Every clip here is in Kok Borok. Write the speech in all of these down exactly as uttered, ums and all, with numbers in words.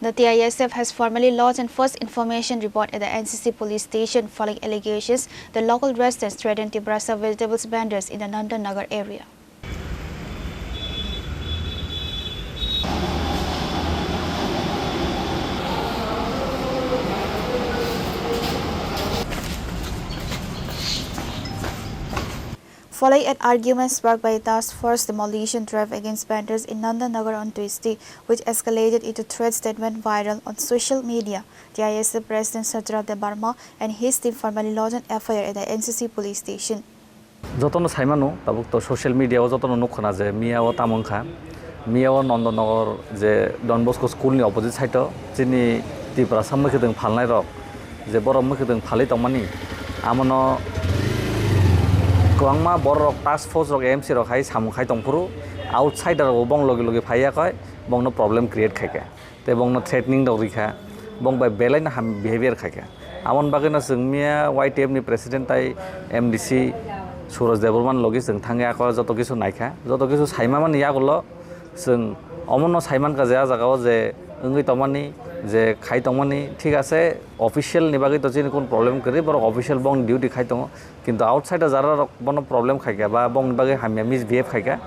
The T I S F has formally lodged an first information report at the N C C police station following allegations that local residents threatened Tiprasa vegetables vendors in the Nandan Nagar area. Following an argument sparked by a task force demolition drive against vendors in Nandan Nagar on Tuesday, which escalated into threats that went viral on social media, T I S F President Satyendra Debbarma and his team formally lodged an F I R at the N C C police station. Jotono saimano, tabuk to social media o jotono nukkhana je miya o tamo wngkha. Miya o Nandanagar je Don Bosco school ni opposite side o chini Tiprasa mwkhwtwng phalnai rok je borok mwkhwtwng phalwi tongmani, amono kwbangma borok rok, task force rok, M C rok hai samung khai tongphuru, outsider rok bong logi logi phaiya koi bongno problem create khaikha. Tei bongno threatening rok rikha, bong bai belai no ham behavior khaikha. Amoni bagwi no chwng miya Y T F ni president tai M D C Suraj Debbarma ni logi chwng thangwi ako joto kisu naikha, joto kisu saimamani yagulo chwng omono saimankha je ah jagao je wngwi tongmani, je khai tongmani, thik ase, official ni bagwi to chini kun problem kwrwi, borok official bongni duty khai tongo. Kintu outside o jara rok bono problem khaikha ba bongni bagwi hamya misbehave khaikha,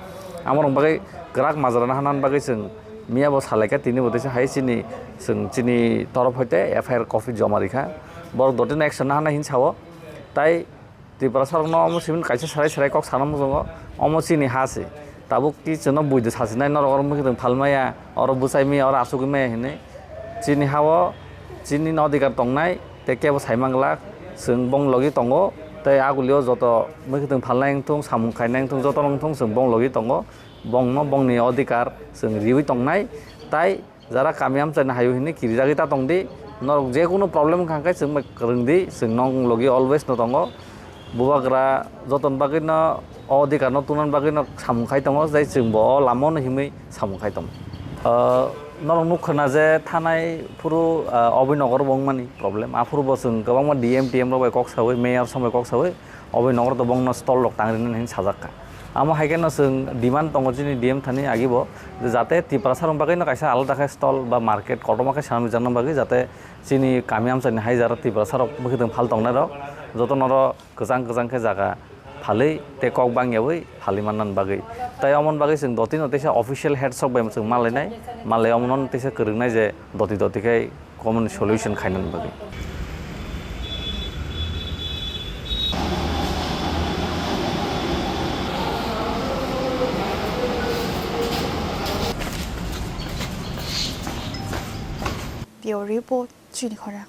amorok bagwi kwrak majra nahana bagwi chwng miya bo salaikha, tini bo teisa hai chini, chwng chini torof hoite F I R copy joma rikha, borok dotino action nahana hin sao. Tai Tiprasa rokno omo simin kaisa serai serai kok sana muchungo, omo chini ha se. Tabuk ki chwngno buido sachinai, norok oro mwkhwtwng phalmaya, oro bwchai maya, oro achugwi maya hinwi. Chini ha-o chini no adhikar tongnai, tei kebo sai manglak. Chwng bong logi tongo, tei agulio joto mwkhwtwng phalnai wngthung, samung khainai wngthung, jotono wngthung, chwng bong logi tongo. Bongno bongni adhikar chwng riwi tongnai, tai jara kami amchaini hayo hinwi kirijagwi ta tongdi. Norok jekunu problem wngkha khe chwng bai kwrwngdi, chwng nong logi always no tongo. Bubagra jotoni bagwi no, o adhikar no tungna bagwi no samung khai tongo, tei chwng bo o lama no himwi samung khai tongo. Ah, norok nukha na je thanai phuru, ah, Abhinanagar bo wngmani problem. Aphuru bo chwng kwbangma D M T M rok bai kok sawi, mayor song bai kok sawi, Abhinanagar to bongno stall rok tang rinani hinwi sajak kha. Amo hai khe no chwng demand tongo chini D M thani agi bo, je jate Tiprasa rok bagwi no kaisa alada khe stall ba market kotorma khe sanani bagwi, jate chini kami amchaini hai jara Tiprasa rok bwkhwtwng phal tongnai rok joto no oro kwchang kwchang khe jaga phalwi tei kok bangyawi phalwi manna bagwi. Tai omoni bagwi chwng dotino teisa official head sok bai chwng malainai, malai omono teisa kwrwngnai je doti doti khe common solution khaina bagwi. Bureau Report, Chini Khorang.